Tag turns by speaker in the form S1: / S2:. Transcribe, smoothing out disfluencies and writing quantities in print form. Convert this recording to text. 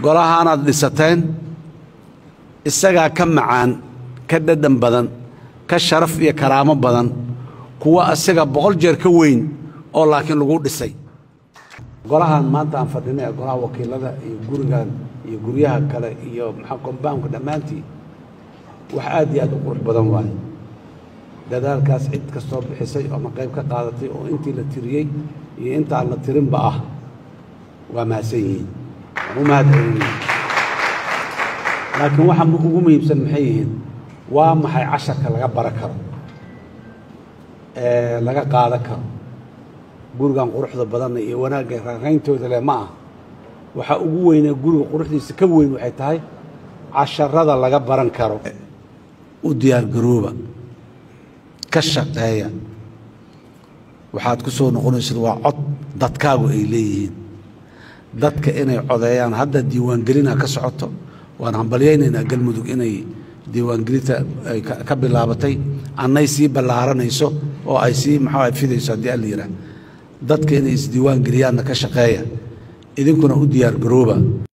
S1: Golahaanaad dhisateen isagaa ka macaan, ka dhadhan badan, ka sharaf iyo karaamo badan kuwa asiga 100 jeer ka weyn oo laakiin lagu dhisay. Golahan maanta aan fadhinay ee golaha wakiilada iyo gurigan iyo guryaha kale iyo maxaa compoundka dhammaantii wax aad iyo aad u qurux badan waaye. Dadaalkaas cid kastoo bixisay ama qayb ka qaadatay oo intii la tiriyey iyo intaan la tirinba ah waa mahadsan yihiin, waan u mahad celinaya. Laakiin waxa ugu muhiimsan maxay yihiin? Waa maxay casharka laga baran karo ee laga qaadan karo gurigan quruxda badanna iyo wanaagga raynrayntooda leh? Ma ah waxa ugu weynee guriga quruxdiisa ka weyn, waxay tahay casharada laga baran karo. U diyaar garooba, ka shaqeeya. Waxaad ku soo noqonaysid waa cod dadkaagu ay leeyihiin, dadka inay codeeyaan. Hadda diiwaangelina ka socoto, waan hambalyaynaynaa Galmudug inay diiwaangelinta ay ka bilaabatay, annay sii ballaaranayso oo ay sii maxaa fidayso haddii Alla yidhaah. Dadka inay isdiiwaan geliyaanna ka shaqeeya, idinkuna u diyaar garooba.